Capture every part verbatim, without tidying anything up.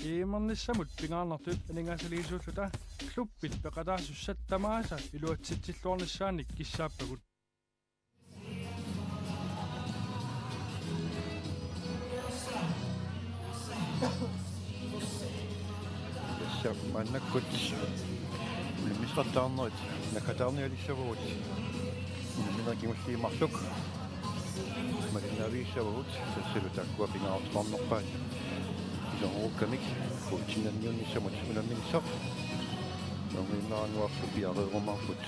Tiimernissamut pingaarnertut aningaasaliisuulluta klubbit peqataasussat tamaasa iluatsitsilluarnissaannik kissaappagut. Tassa maannakkut unammisaqattaarnerit naggataarnialissavagut. Unamminerit kingulliit marluk malinnaavigissavarput, tassalu taakkua pingaarnerpaat isorukkamik kuitsinnanniunnissamut unamminissaa. Nunguinnarannguarlu piareerumaarput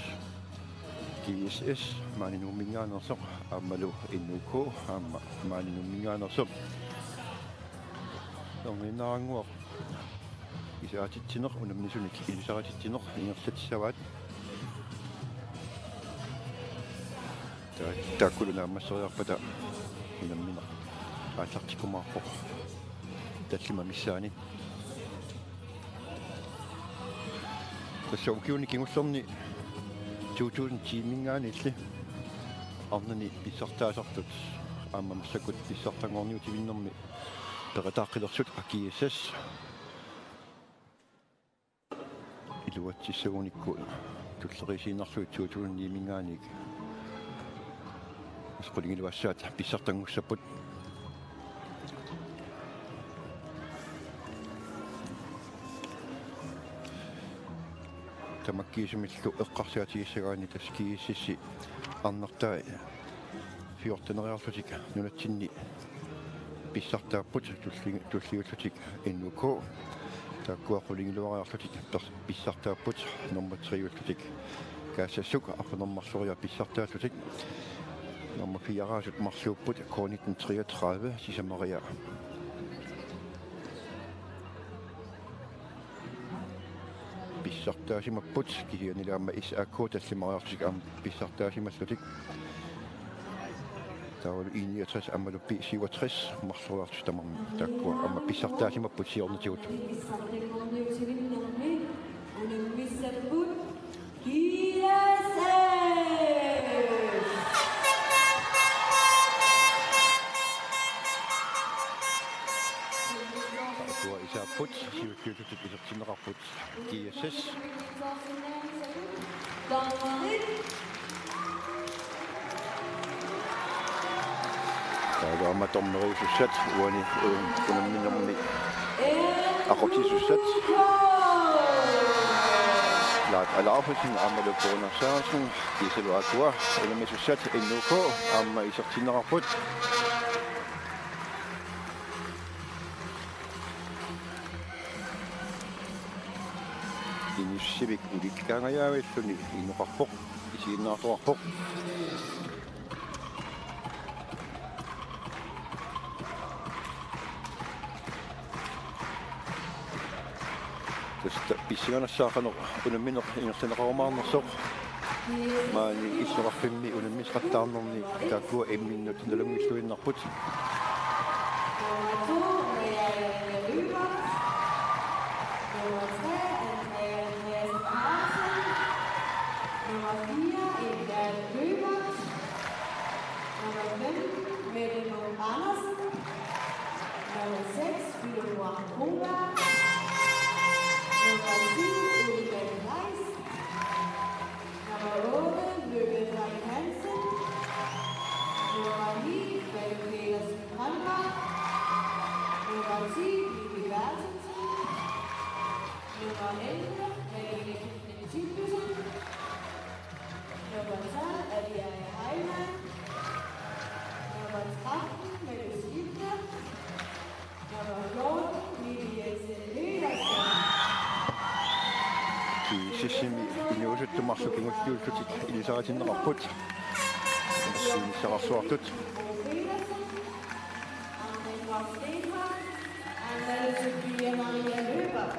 G S S maani Nuumminngaanneersoq aammalu N U K aamma maani Nuumminngaanneersoq. Nunguinnarannguaq isaatitsineq unammisunik ilisarititsineq ingerlassavaat. Ta-, taakkulu naammasseriarpata unammineq aallartikkumaarpoq tallimat missaanni. Tassa ukiuni kingullerni to tusind ti-minngaanniilli arnani pissartaasartut aamma massakkut pissartanngorniutivinnermi peqataaqqilersut G S S iluatsissagunikku tulleriiaannarlugit to tusind ni-minngaanniit. Qulingiluat aatsaat pissartanngussapput. Tamakkiisumillu eqqarsaatigissagaanni tassa G S S-i arnartai fjorteneriarlutik nunatsinni pissartaapput, tulli-, tulliullutik N U K. Taakkua qulingiluariarlutik pers-, pissartaapput nummer tre-ullutik Kaassassuk, aqqaneq-marloriarlutik pissartaallutik. Nummer fire-asut marluupput K nitten treogtredive, sisamaria. Pissartaasimapput, kisiannili aamma S A K tallimariarlutik aamma pissartaasimallutik. Taavalu I niogtres aammalu B syvogtres marloriarlutik tamarmik taakkua aamma pissartaasimapput siornatigut. Taakkua isaapput, siulliullutik isertinneqarput G S S. Taava aamma dommeriusussat uani, u-, unamminermi aqutsisussat. Laat Alaufesen aammalu Bruno Sørensen, kiisalu taakkua unammisussat N U K aamma isertinneqarput. Inissivik ulikkaangajaavilluni inoqarpoq, isiginnaartoqarpoq. Tassa pissanganassaaq qanoq unammineq ingerlanneqarumaarnersoq. Maani illoqarfimmi unammisaqattaarnerni taakkua imminnut nalunngilluinnarput. Nummer fire, Ida Løbert. Nummer femten, Mette Munk Andersen. Nummer seks, Filemon Broberg. Nummer syv, Ulrich Kleist. Nummer otte, Lykke Frederik Hansen. Nummer ni, Benny Petersen Grønbach. Nummer ti, Vivi Berthelsen. Nummer elleve, Malene Tibesen. Nummer tolv, Alia Heimann. Nummer tretten, Mette Skipper. Nummer fjorten, Mille Jensen Petersen. G S S-imi inuusuttut marluk kingulliullutik ilisaritinneqarput. Siunissaqarsuartut. Petersen. Anne Koch Stenholt. Anne Sofie Maria Løber.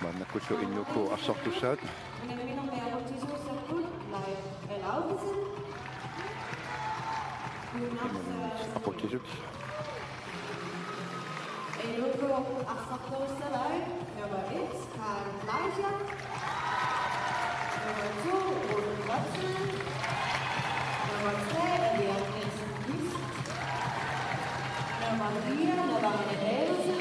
Maannakkullu N U K arsartussaat. Unamminermi aqutsisuussapput Leif Alaufesen. Unamminermi aqutsisut. N U K arsartussalaat nummer et, Karl Fleischer. Nummer to, Ole Knudsen. Nummer tre, Elias Nielsen Kvist. Nummer fire, Navarene Davidsen.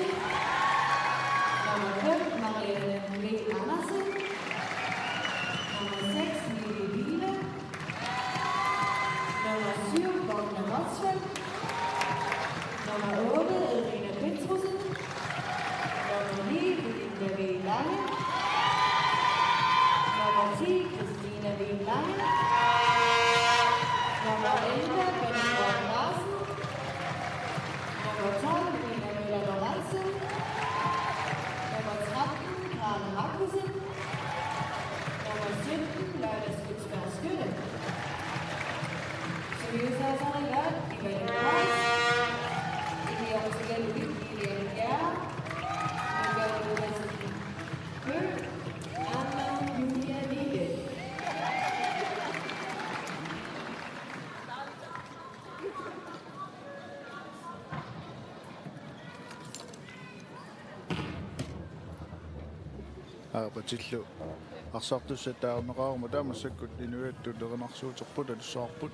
Aapatillu arsartussat taarneqarmat taava massakkut inuiattut erinarsuuterput atussavarput.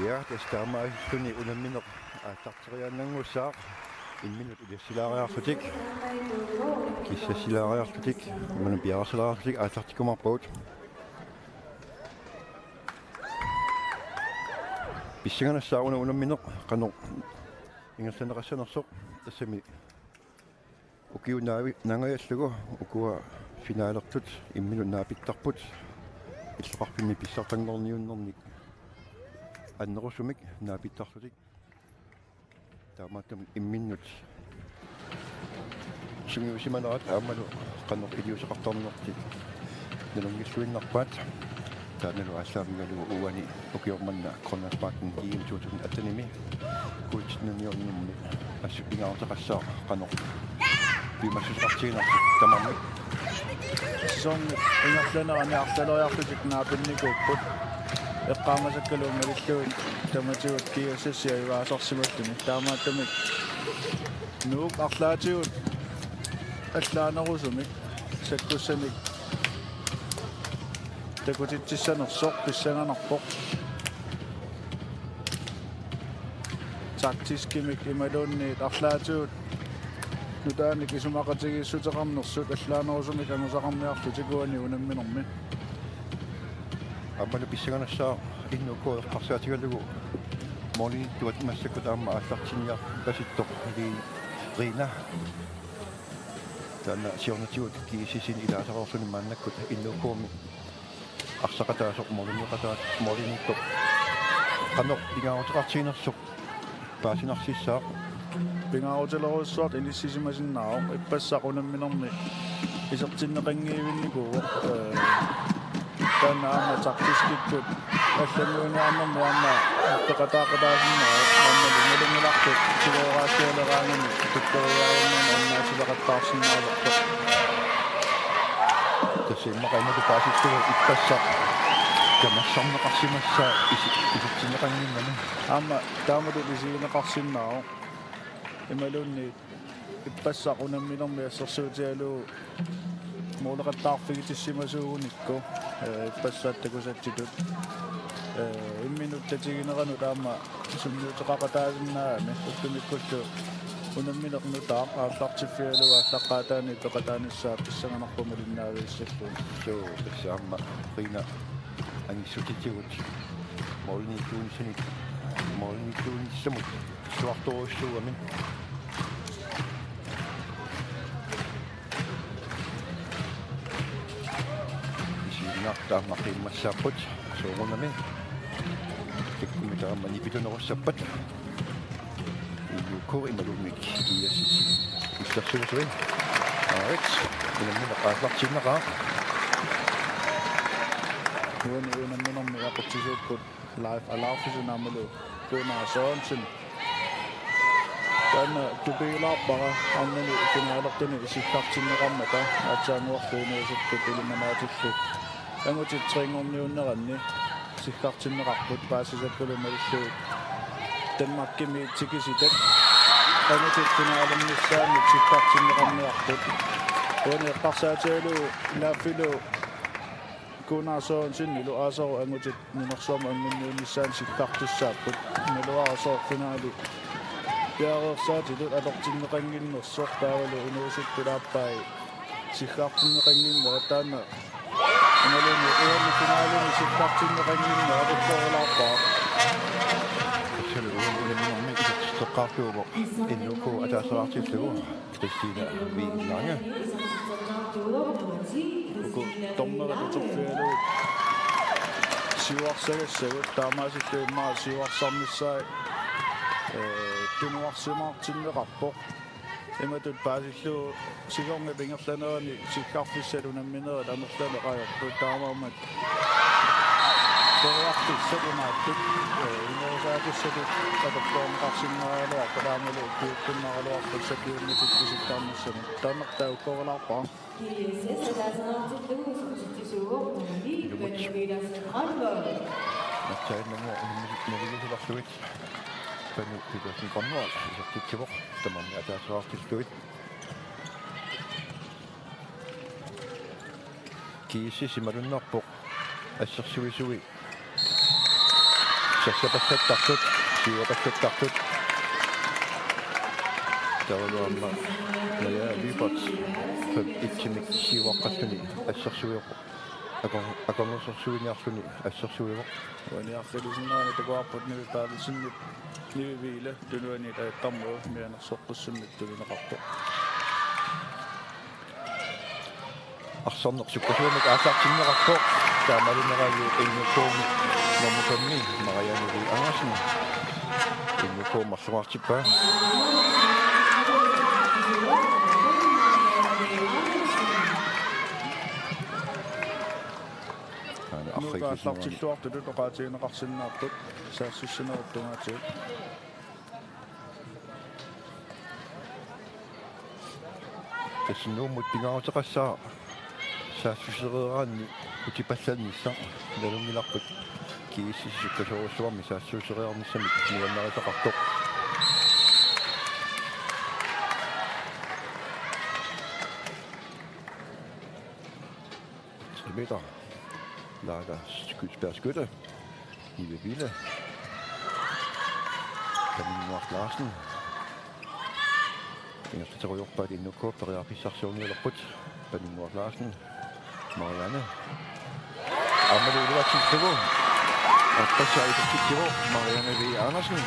Ja, tassa taamaalilluni unammineq aallarteriaannanngussaaq, imminut ilassilaariarlutik, kissassilaariarlutik, imaluunniit piareersalaariarlutik aallartikkumaarpagut. Pissanganassaaq una unammineq qanoq ingerlanneqassanersoq, tassami ukiut naavi-, nangajallugu ukua finalertut imminut naapittarput, illoqarfimmi pissartanngorniunnermik annerusumik naapittarlutik. Taamaattumik imminnut sungiusimanerat aammalu qanoq iliuuseqartarnertik nalunngilluinnarpaat. Taannalu aallaavigalugu uani ukioq manna Grønlandsbanken G M to tusind atten-imi kuitsinniunnermi assut pingaaruteqassaaq qanoq piumassuseqartiginersoq tamarmik. Sæsonip ingerlanerani arlaleriarlutik naapinnikuupput. Eqqaamasakkalu malillugit tamatigut G S S-ia ivaasarsimalluni. Taamaattumik Nuuk arlaatigut allaanerusumik sakkussanik takutitsissanersoq pissanganarpoq. Taktiskimik imaluunniit arlaatigut nutaanik isumaqatigiissuteqarnersut allaanerusumik angusaqarniarlutik uani unamminermi. Aammalu pissanganassaaq N O K eqqarsaatigalugu målimiittuat massakkut aamma aallartinniarpasittoq Li-, Rina. Taanna siornatigut G S S-ini ilaasoreerluni maannakkut N O K-mi arsaqataasoq målimiiqataa-, målimiittoq qanoq pingaaruteqartiginersoq paasinarsissaaq. Pingaarutilerujussuartut inissisimasinnaavoq, ippassaq unamminermi isertinneqanngivinnikuuvoq. Ee, taanna aamma taktiskikkut allannguiniarnermi aamma peqataaqataasinnaavoq, aammalu nalunngilarput tigooraasialeraangamik tutturiaajunnaarneq annaassisaqattaarsinnaalerpoq. Tassa immaqa imatut paasittugu ippassaq kamassarneqarsimassaaq isi-, isertinneqannginnami. Aamma taamatut isigineqarsinnaavoq. Imaluunniit ippassaq unamminermi assersuutigalugu måleqattaarfigitissimasuugunikku, ee, ippassaq takusatsitut, ee, imminut tatigineranut aamma sunniuteqaqataasinnaagami, ullumikkut unammineq nutaaq aallartiffigalugu aallaqqaataani peqataanissaa pissanganarpoq malinnaavigissallugu. Suu, tassa aamma Rina angissutitigut målimiittuunissamut, målimiittuunissamut suartorujussuugami. Isiginnaartut aamma qiimmassaapput soorunami. Takkumi taama nipitunerussappat. N O K imaluunniit G S S illersuisui. Aarit, unammineq aallartinnaqaaq. Uani unamminermi aqutsisuupput Leif Alaufesen aammalu Gunnar Sørensen. Taanna tupigilaarpara arnani finalertuni sikkartinneqarmata aatsaannguarlu inuusuttut ilimanaatillu angutit tre-nngorniunneranni sikkartinneqarput paasisakkalu malillugit Danmarkimi tikisitat angutit finalernissaannut sikkartinneqarniarput. Uani eqqarsaatigalugu ilaaffilu Gunnar Sørensen iluaasooq angutit nunarsuarmi anguniunnissaannik sikkartussaapput. Naluara semifinali piareersaatitut atortinneqannginnersoq taavalu inuusuttut aappai sikkartinneqannginnerat taanna imaluunniit uani finalimi sikkartinneqannginnerat atortoorlaarpaa. Kissali uani unamminermi isertitseqqaartuuvoq N K ataasiartillugu. Christina V. Lange. Uku dommerit uterfigalugit siuarsagassagut taamaasillutik immaqa siuarsarnissaat, eh, tunuarsimaartinneqarpoq. Imatut paasillugu sisornap ingerlanerani sikkarfissat unamminerit amerlaneqalerput taamaammat periarfissat imaattut, eh, inerisaakussatut atorluarneqarsinnaagaluarput taamalu piukkunnaraluarput sapiunnitit isikkarnissamut. Taanna taakkoorlaarpara. Ilumut. Matsaannamua unammi-, naligiilaarluit. Panu Petersen Grønvold isertitsivoq tamanna ataasiartillugu. G S S-i malunnarpoq assersuisui. Sassapallattartut, siuapallattartut. Taavalu aamma Naja Lyberth fem et-imik siuaqqalluni assersuivoq. Akor-, akornusersuiniarluni assersuivoq. Uani arrilisinnaani takuarput Nivi Berthelsenip, Nivi Viile tunuaniit ajattarmagu mianersoqqussummik tunineqarpoq. Arsarneq sukkasuumik aallartinneqarpoq. Taamaalinerani N K-mi nummer femmi Marianne V. Andersen. N K marlungaartippaa. Aana N K arriilluartut oqaatigineqarsinnaapput saassussinerup tungaatigut. Tassa Nuummut pingaaruteqassaaq saassussereeraanni utipallannissaq nalunngilarput G S S-i sukkasoorujussuarmik saassussereernissamik nuannarisaqartoq. Tre meter. Laga Skytsberg Skytte. Nivi Viile. Paninnguaq Larsen. Ingerlaterujoorpaat N K periarfissarsiornialerput. Paninnguaq Larsen. Marianne. Aammalu iluatsillugu. Arpassaa isertitsivoq Marianne V. Andersen.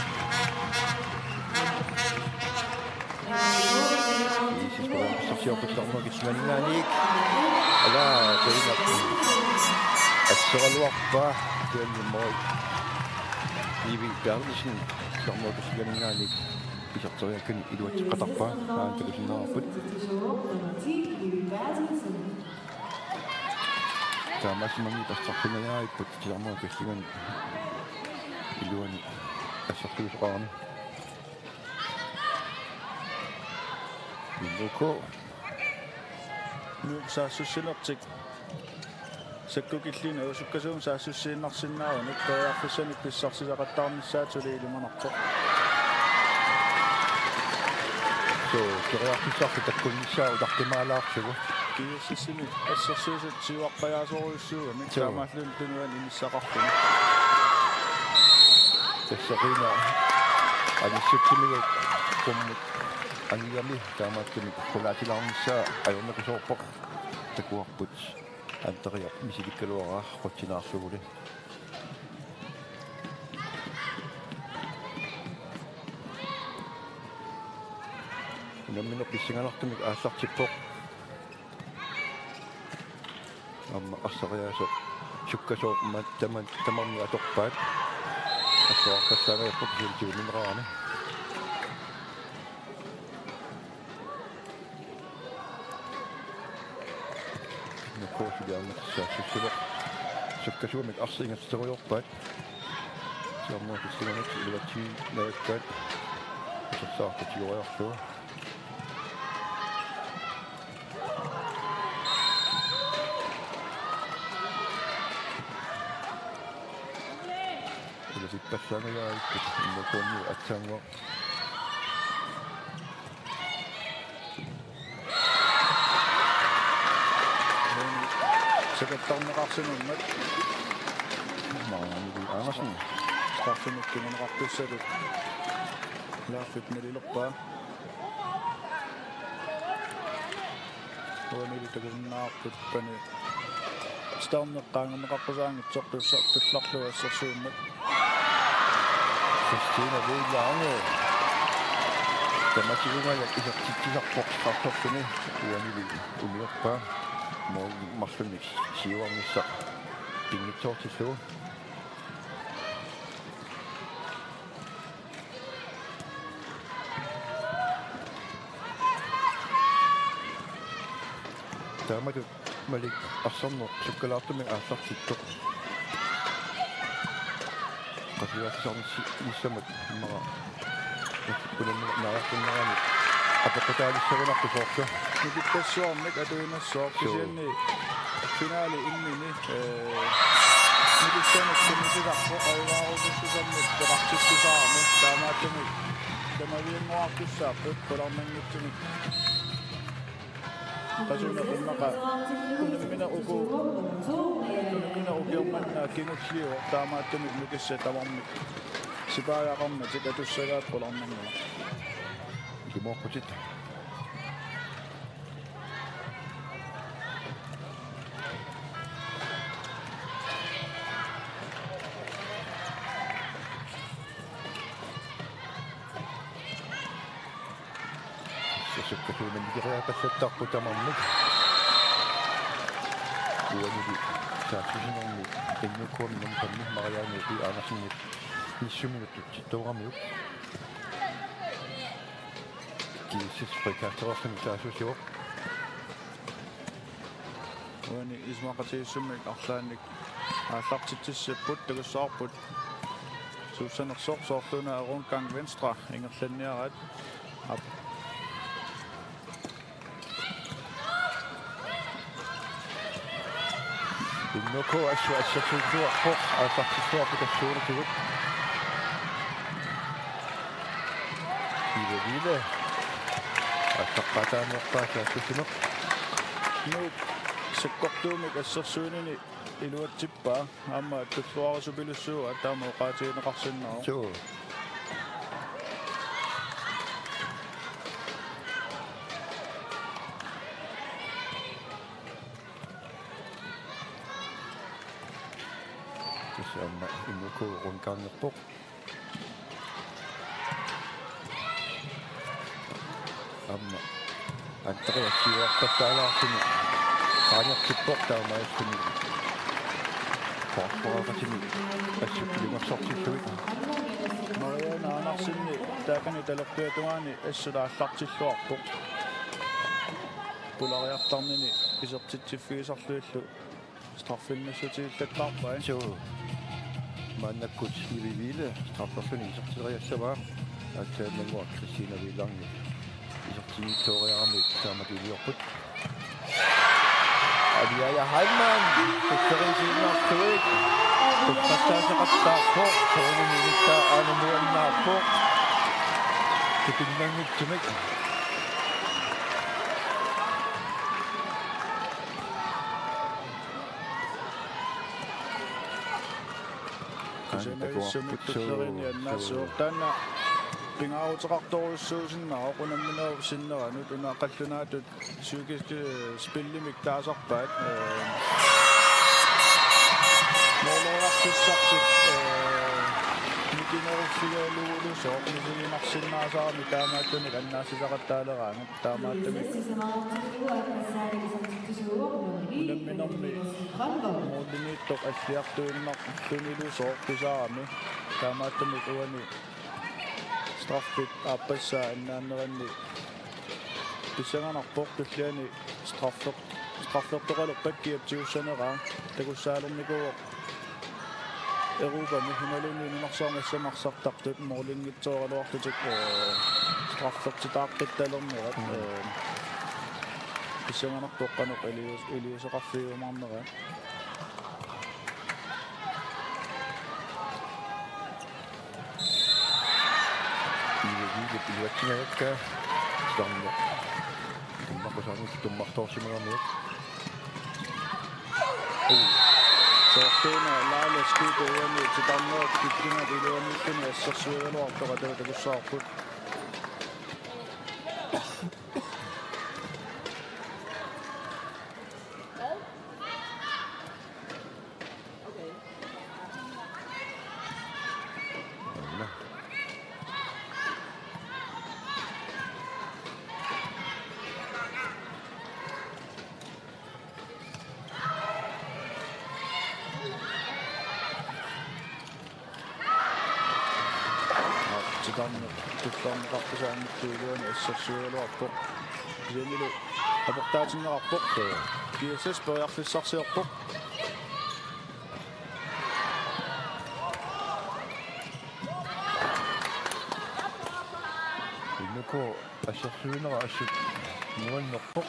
Iisispaluarpissarsiorput silarmuakillianinngaanniit. Ala, Teinap asseraluarpaa, Teinap moi. Ivi Berthelsen, silarmuakillianinngaanniit. Iserteriakkani iluatseqqatarpaa, aana takusinnaavarput. Taamaasimanngitsoq assarfingajaapput, silarmuakilliani iluani assersuisoqarami. N K. Nuup saassussinertik sakkukilluni sukkasuumik saassussiinnarsinnaanut periarfissanik pissarsisaqattaarnissaat suli ilimanarpoq. Suu, periarfissarlu takkunnissaa utaqqimaalaarlugu. G S S-imi assersuisut siuarpajaasorujussuugamik. Suu. Taamaallutik tunuani inissaqarluni. Tassa qiima anissutsimigit qummut angigami taamaattumik qulaatilaarnissaa ajornakusoorpoq. Takuarput Anteriap misilikkaluaraa qutsinaarluguli. Unammineq pissanganartumik aallartippoq. Aamma arsariaaseq sukkasooq ma-, tama-, tamarmik atorpaat. Assuarpassaangajapput kisianni tiumineqarani. N K suliarneq saassussivoq. Sukkasuumik arsaq ingerlaterujoorpaat. Siornatissiganut iluatsiinnarikkaat. Isersaartatigooriarlugu. Ilusippassaangajaapput N K-miut aatsaannguaq. Kattarneqarsimammat. Maanili Andersen. Straffimik kinguneqartussatut. Laaffit nalilerpaa. Uanili takusinnaavarput Pani Sterneq qaangerneqaqqusaanngitsoq tussartullarlugu assersuummat. Christina Wilange. Tamatigungaja isertitsisarpoq strafferluni uanili umiorpaa. Mål marlunnik siuarnissaq pinngitsoortillugu. Taamatut Malik Arsorneq sukkalaartumik aallartittoq. Qasuersaarnissamut immaqa unammineq naajartornerani apeqqutaalissagunarpoq soorlu. Nikittassuarnik atuinnassaaq. Suu. Kisianni finale immini, ee, nikissanik tunisisarpoq ajugaarusussusermik peqartittusarami. Taamaattumik tamaviannguartussaapput qularnanngitsumik. Qasuneq immaqa unammineq uku, unammineq ukioq manna kingulliuvoq, taamaattumik nikissat tamarmik sipaagaqarmatik atussagaat qularnanngilaq. Ilumoorputit. Sukkasuumik nikeriaapallattarput tamarmik. Uanili saassussinermi N K-mi nummer femmi Marianne P. Andersenip nissuminuttut sittooramiuk. G S S frikastereerluni saassussivoq. Uani isumaqatigiissummik arlaannik aallartitsissapput, takussavarput suussanersoq, soorluuna rundgang venstre ingerlanniaraat. Aap. N K assut assersuutigaarpoq, aallartilluarpoq tassuunatigut. Iva Ville. Aallaqqaataaniarpaa saassussineq. Nuuk sakkortuumik assersuinini iluatsippaa, aamma tulluarisupilussuuvoq taama oqaatigineqarsinnaavoq. Suu. Tassa aamma N K rundgangerpoq. Aamma Andreas siuarpassaalaarluni qaangertippoq, taamaalilluni forsvareqatini assut ilungersortillugit. Marianne Andersenip taakani talerpiata tungaani assut aallartilluarpoq. Pulariartarnini isertitsiffigisarlugillu straffinik nassutigillattaarpai. Suu. Maannakkut Ivi Ville strafferluni iserteriassavaa. Aatsaannguaq Christina Wilange isertinngitsooriarami taamatut iliorput. Aliaja Heilmann, sukkeriisiinnartuit. Tuqqassaaseqattaarpoq, soorunami inissaa aananuannaarpoq. Tipinnanngitsumik. Kusanagissumik tulleriinni annaassuuvoq. Taanna pingaaruteqartorujussuusinnaavoq unamminerup sinneranut, una qallunaatut psykisk, eh, spillimik taasarpaat, eh, mooleriartussartik, eh, mikineruffigalugulu sooq misiginarsinnaasarami taamaattunik annaasisaqattaaleraangat. Taamaattumik unamminermi moolimiittoq alliartuinnarlunilu sooq pisarami. Taamaattumik uani straffit aappassaa annaanneranni pissanganarpoq, tulliani straffer-, straffertoqalerpat kiap tigussaneraa, takussaalernikuuvoq Europami imaluunniit nunarsuarmi assammik arsartartut moolinngitsooraluarlutik, eh, straffertitaaqqittalernera, eh, pissanganarpoq qanoq ilius-, iliuuseqarfigiumaarnera. Ivi Ville iluatsingajakka. Silarneq. Tummaqqusaanik tummartoorsimagamiuk. Soortuuna Laila Skibbe uani titarnerup kikkunnga iluaniittuni assersuigaluartoq, atagu takussavarput. Titarneq tulluarneqarpoq, saanngitsuiluani assersuigaluarpoq. Kisiannili aportaatinneqarpoq. G S S periarfissarsiorpoq. Innuku assersuinera assut nuannerpoq.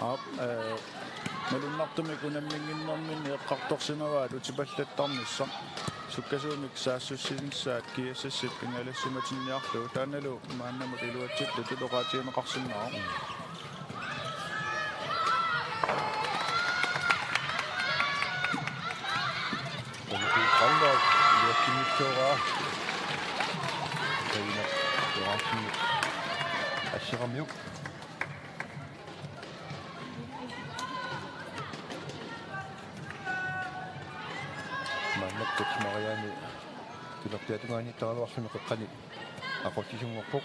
Aap, eh, malunnartumik unamminnginnerminni eqqartorsinnaavaat utipallattarnissaq. Sukkasuumik saassussinissaat G S S-ip ingallassimatinniarlugu, taannalu maannamut iluatsittutit oqaatigineqarsinnaavoq. Tanuki Grønvold iluatsinngitsoorpaa. Karina Lorentzen asseramiuk. Maannakkut Marianne pilertiatungaaniittaraluarluni qeqqani aqutsisunngorpoq.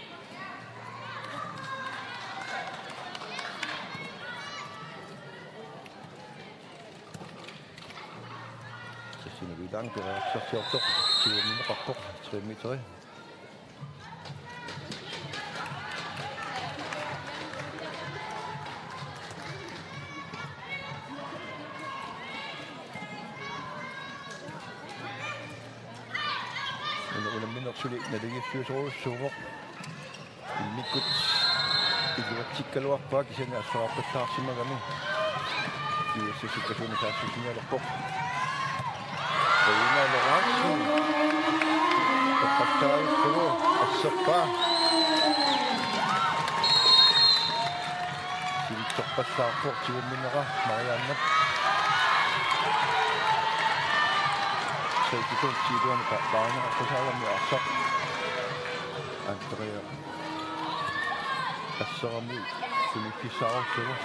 Sissina Vilang periarfissarsiortoq, siuminneqarpoq, tre meteri. Una unammineq suli naligiiffiusorujussuuvoq. Immikkut iluatsikkaluarpaa kisianni asseraarpallaarsimagami. G S S sukkasuumik saassussinialerpoq. Karina Lorentzen. Toqqattaarlugu asserpaa. Sivitsorpallaarpoq tigumminnera Mariannep. Tre sekundit iluani pa-, paarineqartussaagami arsaq. Andrea asseramiuk sumiiffissaarussagu.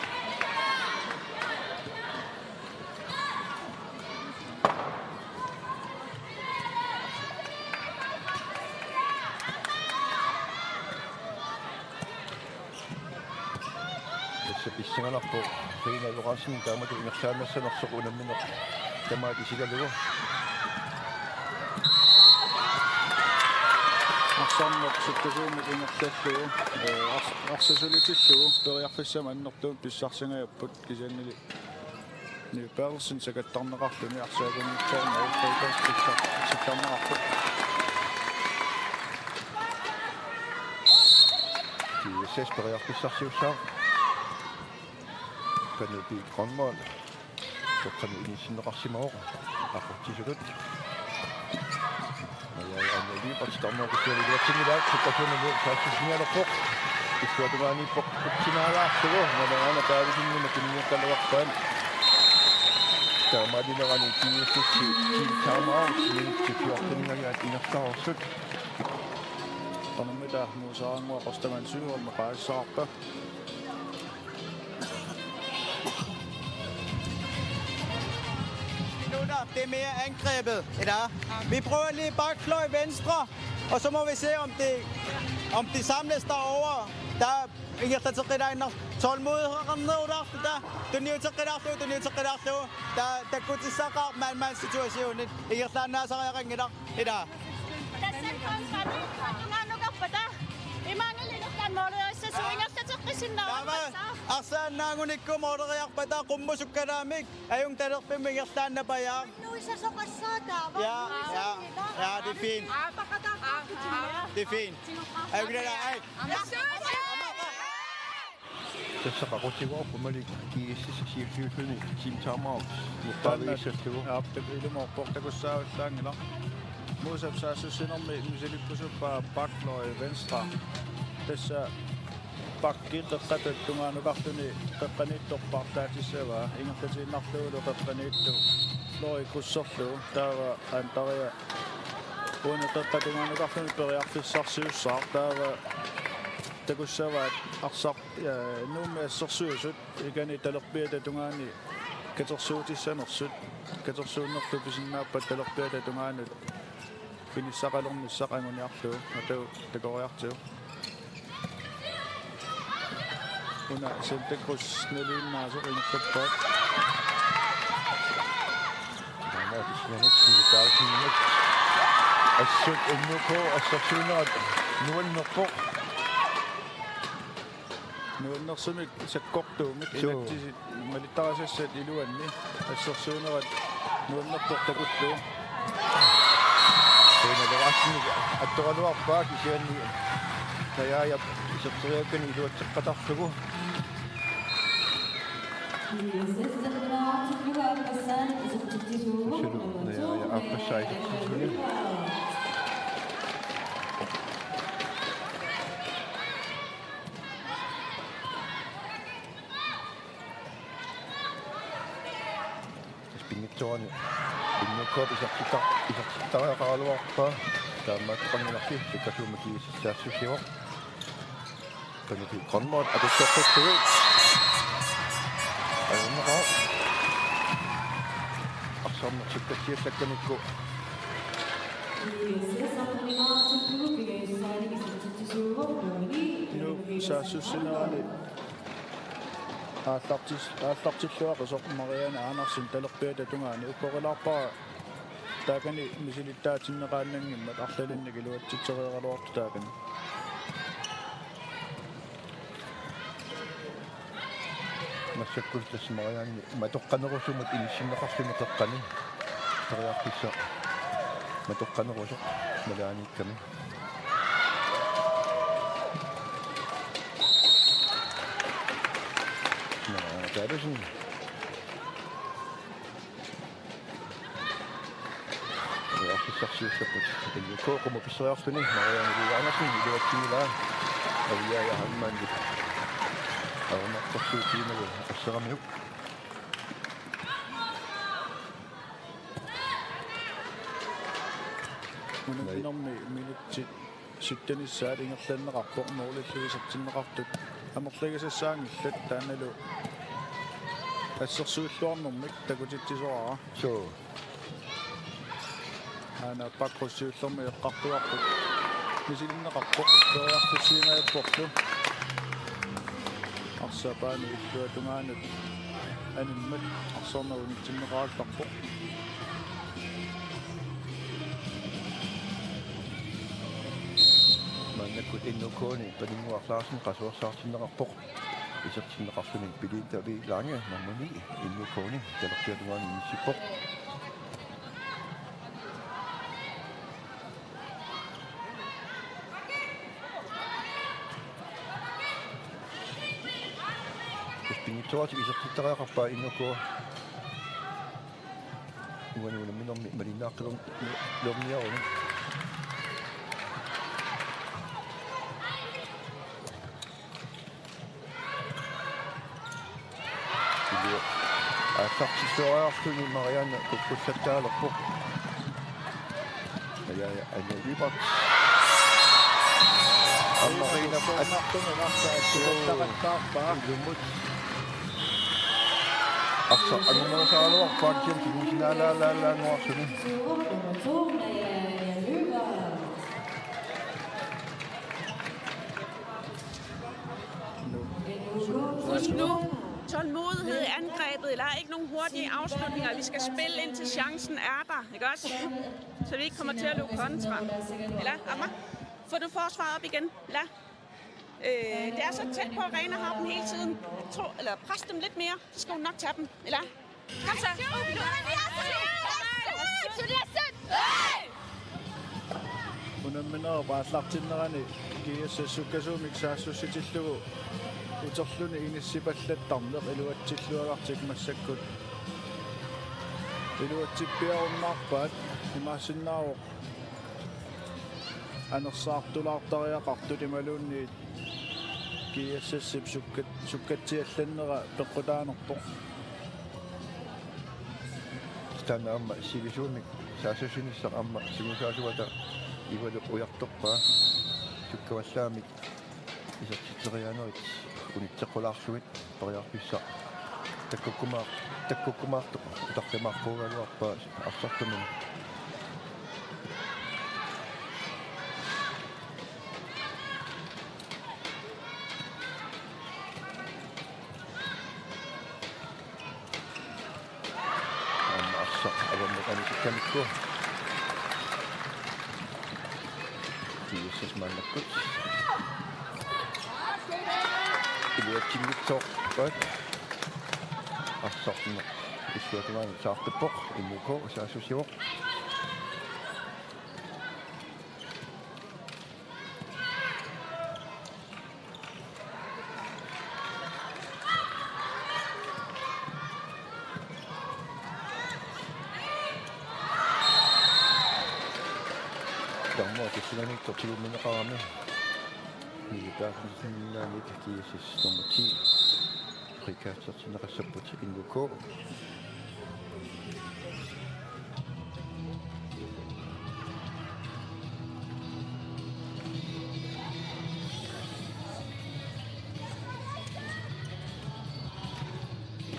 Tassa pissanganarpoq Karina Lorentzen taamatut ingerlaannassanersoq unammineq tamaat isigalugu. Arsarneq sukkasuumik ingerlallugu, eh, ars-, arsaq sulitillugu periarfissamik annertuumik pissarsingajapput, kisiannili Ny Berthelsen sakattarneqarluni arsaagunngitsoornagu Fredriksen sikka-, sikkarneqarpoq. G S S periarfissarsiussaaq. Tanuki Grønvold. Toqqani inissinneqarsimavoq. Aqutsisutut. Maja Anne Lyberth titarnerup kisiat iluatsinngilaa, sukkasuumik saassussinialerpoq. Illuatungaaniippoq qutsinaalaarlugu, Marianne Davidsenimut tunniukkaluarpaat. Taamaalinerani G S S-ip team timeout, minutsit fjorten-ingajaat ingerlareersut. Qanormita Muusarannguaq Ostermann syv-imi qaasissavarpaa. Minutter, det er mere angrebet, eller? Vi prøver lige bakfløj venstre, og så må vi se, om det, om det samles derovre. Der ingerlateqqilaaginnarlugu. Tålmodighed, der. Tunniuteqqilaallu, tunniuteqqilaallu. Der, der kunne til så man, man situation. Ingerlaannaasariaqanngilaq. Ila. Tassani kansani tungaannukarpata. Imaanngilaq ingerlaannaq mooleriassasut ingerlateqqissinnaavara. Taava arsaannaangunikku mooleriarpata qummut sukkalaamik. Ajunngilaq talerpimmik ingerlaannapajaaq. Nuisasoqassaaq taava. Ja, ja. Ja, det er fint. Det er fint. Ajunngilaq, ej. Tassa qaqutigoorput malik G S S siulliulluni team timeout. Muttaavigissallugu. Aap, tak-, ilumoorpoq, takussaavallaanngilaq. Muusap saassussinermi misilippusuppaa bakfløj venstre. Tassa Pakki qeqqata tungaanukarluni qeqqaniittoq paarlaatissavaa, ingerlatiinnarlugulu qeqqaniittoq Flori Krydserlu, taava Andrea uani qeqqata tungaanukarluni periarfissarsiussaaq, taava takussavaat arsaq, ja, Nuummi assersuisut ikani talerpiata tungaani katersuutissanersut, katersuunnerlu pisinnaappat talerpiata tungaanut inissaqalernissaq anguniarlugu, atagu takoriartigu. Una Santa Cruz naliinnaasoq ingerlappaat. Aamma tissinanit siutaarsinnit. Assut N U K assersuinerat nuannerpoq. Nuannersumik sakkortuumik. Suu. Inatsisit malittarisassat iluanni assersuinerat nuannerpoq takullugu. Suna Lorassenip attoraluarpaa kisianni Najaajap iserteriakkani iluatseqqatarlugu. Sulu Najaaja aappassaa isertitsisuni. Pinngitsoorani N U K-p isertitta-, isertittariaqaraluarpaa, taamaattoqanngilarli sukkasuumik kiisissaassusivoq. Tanuki Grønvold atussaqquttugu. Ajunneqaaq. Arsarneq sukkassiallakkamikku. Nuup saassussinerani aallartis-, aallartis-, aallartilluaqisoq Marianne Andersen talerpiata tungaani upporilaarpara taakani misilittaatinneqaannanngimmat arlalinnik iluatsitsereeraluartoq taakani. Massakkut tassa Marianne matoqqanerusumut inissinneqarluni qeqqani. Periarfissaq matoqqanerusoq nalaaniikkami. Marianne Davidsen. Periarfissarsiussapput N U K qummut pisseriarluni Marianne Louise Andersen iluatsinngilaa. Aviaja Heilmannip ajornartorsiutiginerup asseramiuk. Unamminermi minutsit syttenissaat ingerlanneqarpoq, målillu isertinneqartut amerlagisassaanngillat, taannalu assersuilluarnermik takutitsisoraara. Suu. Aana Pakrup siullermik eqqartugarput misilinneqarpoq, periarfissiingajappullu. Arsaq paani illuatungaanut animmat arsarneq unitsinneqarallarpoq. Maannakkut N U K-ni Paninnguaq Larsen qasuersaartinneqarpoq. Isertinneqarluni Belinda V. Lange, nummer ni, N U K-ni, talerpiata tungaani inissippoq. Pinngitsoorani isertittariaqarpaa N U K. Uani unamminermi malinnaaqqilorniaruni. Ilua aallartilluariarluni Marianne kukkussattaalerpoq. Aja, aja, Anja Lyberth. Aamma Rina at-, ilumut. Arsaq angumerisaraluarpaa kisianni kingusinaalaalaalaannguarluni. Husk nu, tålmodighed i angrebet. I lader ikke nogen hurtige afslutninger. Vi skal spille, indtil chancen er der, ikke også? Så vi ikke kommer til at løbe kontra. Eller, Amma, få nu forsvaret op igen. Eller, øh, det er så tæt på, at Rena har dem hele tiden. Tro, eller pres dem lidt mere, så skal hun nok tage dem. Eller, kom så. Unamminerup aallartinnerani G S S sukkasuumik saassussitillugu uterluni inissipallattarneq iluatsilluagartik massakkut iluatsippiarunnaarpaat. Imaassinnaavoq anersaartulaartariaqartut imaluunniit GSS-ip sukkat-, sukkatsiallannera peqqutaanerpoq. Taanna aamma sivisuumik saassussinissaq aamma sungiusaasuata Ivalup ujartorpaa sukkavallaamik isertitseriaanerit unitseqqulaarlugit periarfissaq takkukkumaar-, takkukkumaartoq utarlimaarpuugaluarpaa arsartumini. Aamma arsaq avammut anisikkamikku. GSS maannakkut iluatsinngitsoorpaat. Arsartuneq illuatungaanut saartuppoq, NÛK saassussivoq. Tamarmik kisianni tortiluminneqarami. Nilitaarsinnaanit GSS nummer ti. Frikassertinneqassapput NÛK.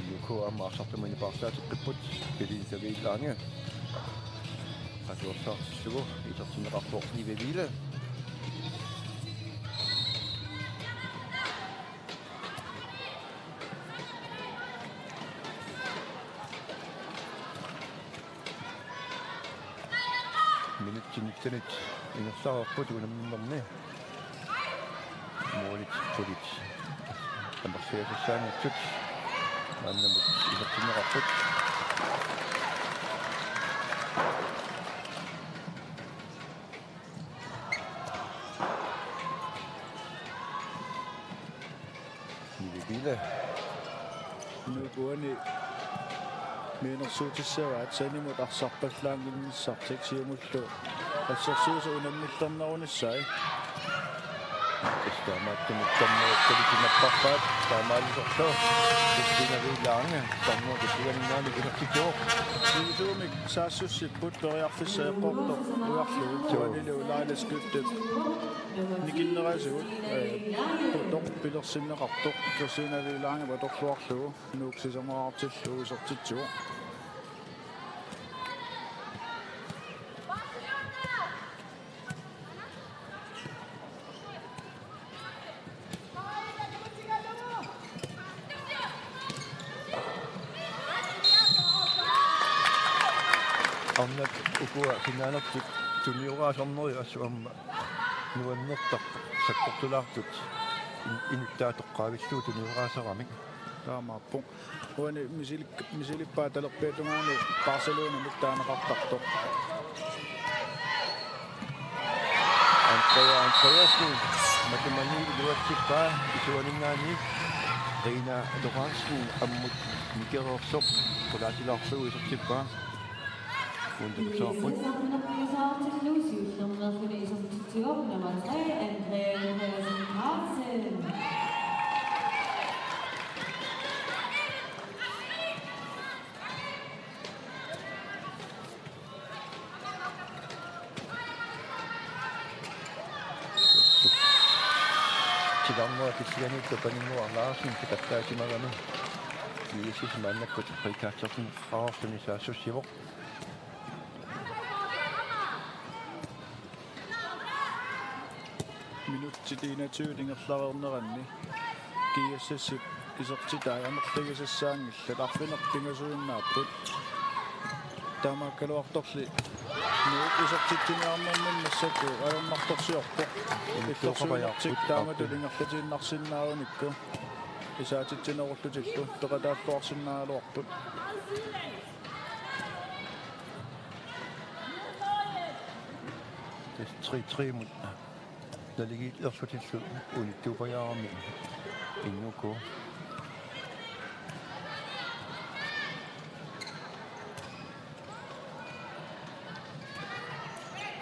NÛK aamma arsartumani paarsaateqqipput, Belinda Villange. Qasuersaartillugu isertinneqarpoq Nivi Villae. Minutsit nittenit ingerlareerput unamminermi. Målit qulit amerliassassaanngitsut maannamut isertinneqarput. Nivi Villae. NÛK-imi mianersuutissavaat sanimut arsarpallaannginnissartik, siumullu assersuisut unammillernerunissaat. Taamaattumik tammeri kalitinapparpaat taamaallusorlu. Christina Villange tammeri kisianni isertitsivoq. Sivisuumik saassussipput periarfissaq eqqortoq ujarlugu. Tuanili Laila Skøttep nikinnerisigut, eh, putoq pilersinneqartoq, Christina Villange atorluarlugu NÛK sisamaraartillugu isertitsivoq. Arnat ukua finaalertut tunioraasernerit assut aamma nuannertarput, sakkortulaartut in-, inuttaatoqqaavillugu tunioraaseramik. Taamaappoq. Uani misilik-, misilippaat talerpiata tungaani Barcelonamik taaneqartartoq. Andrea Andreasen, matumani iluatsippaa, isuaninngaanniit Rina Lorentzen ammut nikereersoq qulaatilaarlugu isertippaa. Uundatussaarput. Nummer tre, Andrea Andreasen Carlsen. Titarnerup killilianut Paninnguaq Larsen tikataasimagami. GSS maannakkut frikassertinneqarluni saassussivoq. Minutsit enogtyve ingerlareerneranni GSS-ip isertitai amerligisassaanngillat, arfineq pingasuinnaapput. Taamaakkaluartorli NÛK isertitsiniarnermi massakkut ajornartorsiorpoq. Illorsuinertik taamatut ingerlatiinnarsinnaagunikku isaatitsinerullutillu peqataalluarsinnaagaluarput. Tassa tre tre-mut naligiillerlutillu unittuupajaarami NÛK.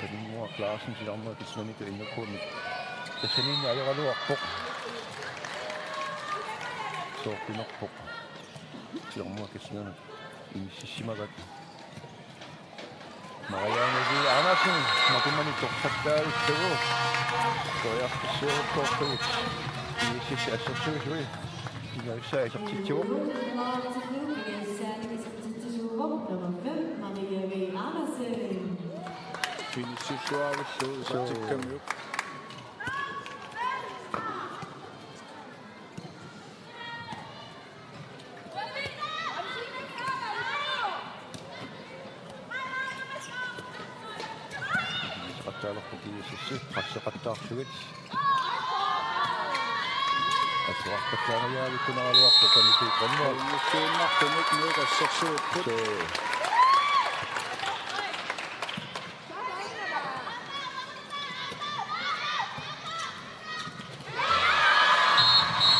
Paninnguaq Larsen titarnerup killilianut NÛK-mik tassaniinni ajoraluarpoq. Toortunerpoq. Siormuakissinanut inississimagaat. Marianne Vig Andersen, makimmani toqqattaarlugu. Toriarfissioruttorput. Inississi assersuisui. Pingajussai isertitsivoq. Maria Vig Andersen. Inissilluarlugu isertikkamiuk. Qattaalerpoq G S S-i, presseqattaarlugit. Assuarpallaangajavikkunaraluarpoq Kanipi Grønvold. Unnussiinnartumik nuuk assersuupput. Suu.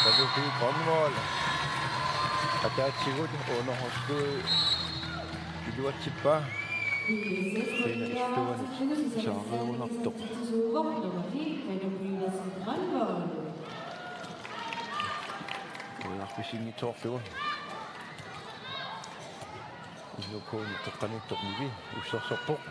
Kanipi Grønvold. Ataatsikkut underhåndsløb. Iluatsippaa. Sina istuanut. Saarerunartoq. Toriarfissinngitsoorlugu. Illukuun teqqaniittoq Nivi ussersorpoq.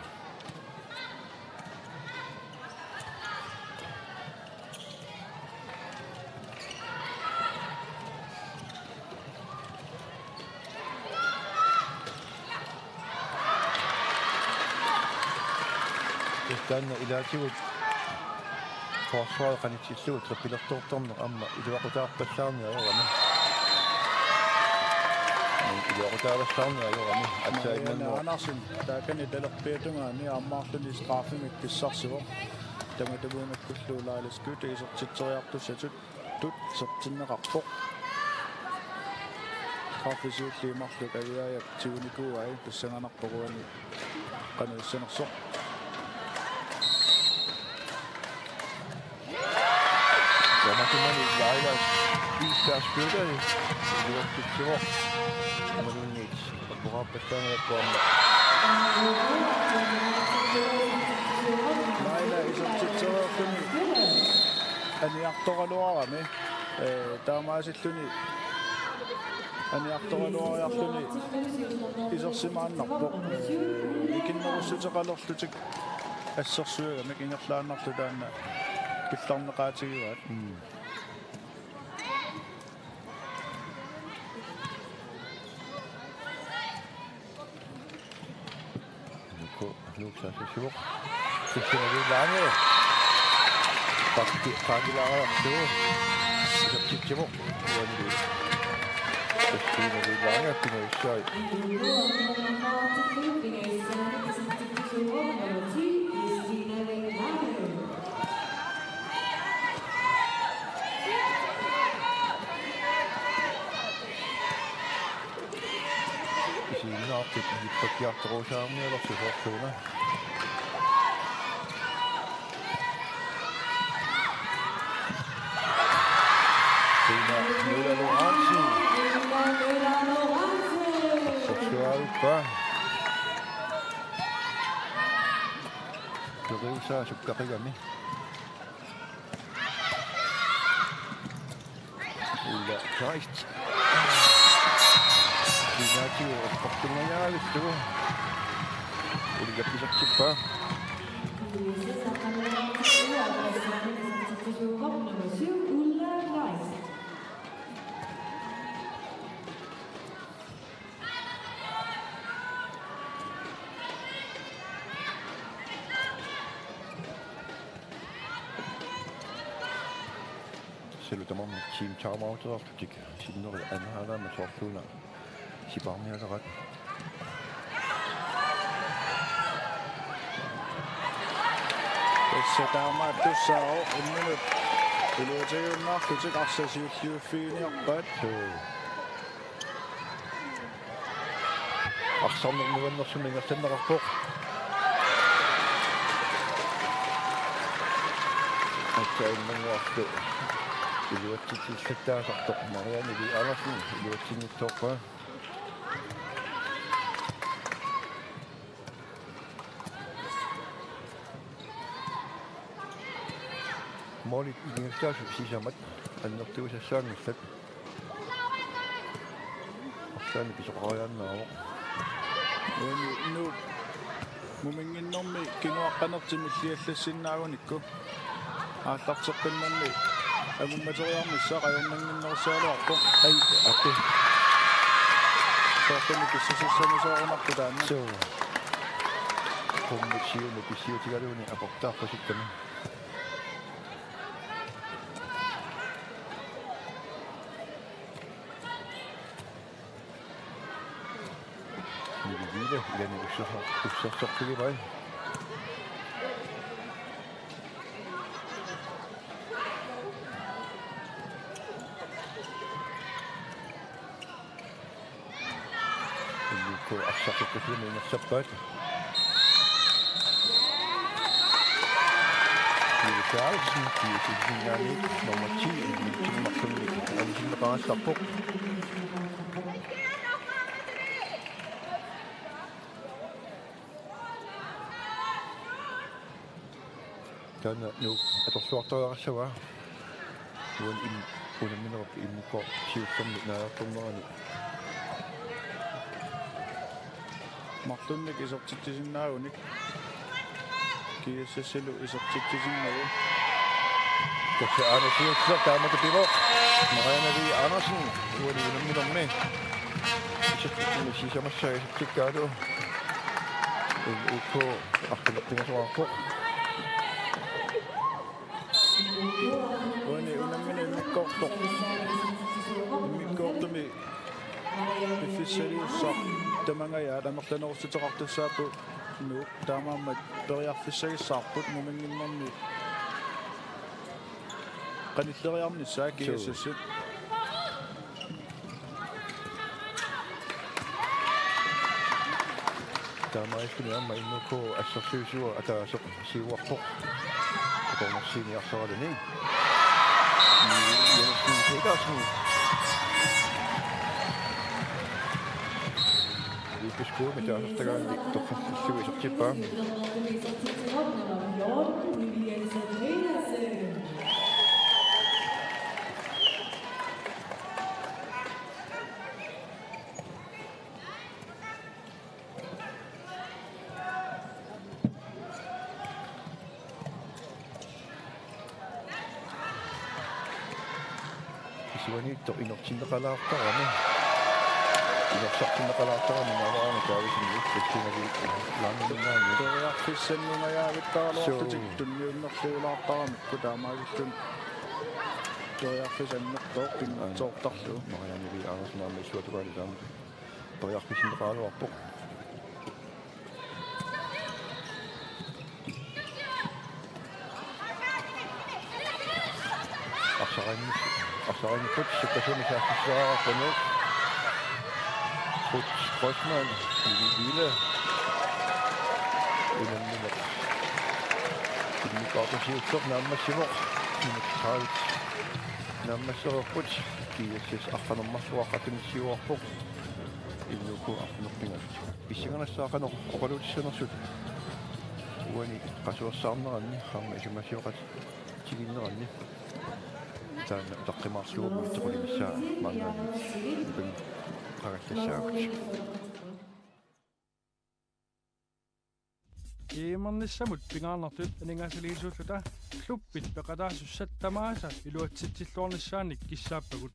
Taanna ilaatigut forsvaret qanitsillugu trippelertoortarneq aamma iluaqutaarpallaarneq ajorami. Iluaqutaavallaarneq ajorami. Aatsaat Marianne immaqa Andersen taakani talerpiata tungaani aammaarluni straffemik pissarsivoq. Tamatumuunngikkullu Laila Skytte isertitseriartussatut tut isertinneqarpoq. Straffesiulliit marluk Aviaajap tigunikuuai, pissanganarpoq uani qanoq issanersoq. Tamatuma Laila Skytte iluatsitsivoq. Imaluunniit apporaappallaanngilakku aamma. Laila isertitseriarluni aniartoraluarami, ee, taamaasilluni aniartoraluariarluni isersimaannarpoq, ee, ikinnerussuteqalerlutik assersuigamik ingerlaannarlu taanna pillarneqaatigivaat. Mm. Nuuk, Nuuk saassussivoq. Christina Vig Lange. Pakki, pakkilaarlugu. Isertitsivoq. Uanili. Christina Vig Lange, pingajussai. Isiginnaartut ippakkiartorusaarnialersoq soorluuna. Sina Møller Lorentzen. Sorsuaavippa. Periusaa sukkaqigami. Ulla Kleist. Inaatigut eqqortunngajavillugu. Ulla isertippaa. Silu tamarmik team timeouteerlutik sinneri anhaalaama soorluuna sipaarnialeraat. Tassa taamaattussaavoq imminut iluatigiunnaarlutik arsaq siulliuffiginiarpaat. Suu. Arsarneq nuannersumik ingerlanneqarpoq. Aatsaannguarlu iluatsitsillattaasartoq Marianne Vig Andersen iluatsinngitsoorpaa. Målit ingerlaasut sisamat annertuusassaanngillat. Taanna pisoqariaannaavoq. Uani Nuup muminnginnermi kinguaqqanertik milliallassinnaagunikkut aallarteqqinnermi angummateriarnissaq ajornannginnerussaagaluarpoq. Ai, ape. Soorlumi pissusissamisoorunarpoq taanna. Suu. Qummut siumut pissiutigalugu aportaarpasikkami. Nivi Vive, ilani usserso-, ussersorfigivaat. Illukkut arsartukkasulumi ingerlappaat. Nivi Karlsen, P S S-inngaanniit nummer ti, Nivi Marlunnik, anisinnaqaasarpoq. Taanna Nuuk atorluartariaqassavaa. Uani im-, unamminerup immikkoortoq siullermi naajartornerani. Marlunnik isertitsisinnaagunik. G S S-ilu isertitsisinnagu. Tassa aana siulleq taamatut pivoq. Marianne Vig Andersen uani unamminermi. Isertitsissamassaa isertikkaalu. N U K arfineq-pingasoqarpoq. Uani unammineq immikkoortoq. Immikkoortumi piffissaliussaq tamangajaat amerlanerussuteqartussaapput Nuuk, taamaammat periarfissagissaarput muminnginnermi qanilleriarnissaa G S S-it. Taamaalilluni aamma N U K assersuisua ataaseq siuarpoq. Akornarsiiniarsaraluni. Jensen Petersen. Vipiskuumi taasartagaanni toqqartillugu isertippaa. Isuaniittoq inertinneqalaartarami. Inersartinneqalaartarami naalaarami Davidsen Ulflin Laanginngaanniit. Periarfissanngungajavittaraluarlutik. Suu. Tunniunnerluulaartaramikku taamaalilluni. Periarfissanngortoq pinngitsoortarlugu. Marianne Vig Andersen aamma issuatugaani taama periarfissinneqaraluarpoq. Arsarani-, arsaranikkut sukkasuumik saaffissigaluarput Nuuk. Ruth Kreutzmann, Nivi Vive. Unammineq immikkoortoq siulleq naammassivoq. Minut tredive naammassereerput. G S S arfineq-marluk aqagu tunisiuarpoq. N U K arfineq-pingasut. Pissanganassaaq qanoq oqaluutissanersut. Uani qasuersaarneranni, aamma isumasioqatigiinneranni. Taanna utaqqimaarlugu minutit qulit missaat maannakkut. Ippin qagallassaagut. E M-ernissamut pingaarnertut aningaasaliisuulluta klubbit peqataasussat tamaasa iluatsitsilluarnissaannik kissaappagut.